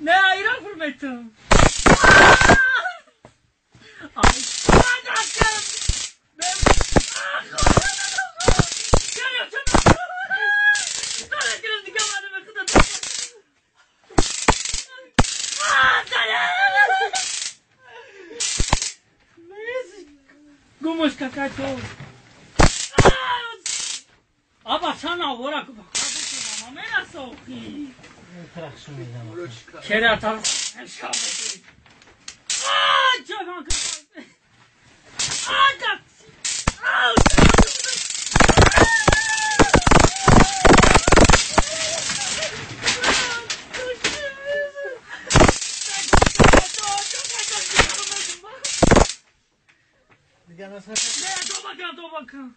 Ne ayran fırmetim. Гумуш какато. Аба сана вора мамена сохи. Керата шабе. А джаван А да. А Не, доба кан.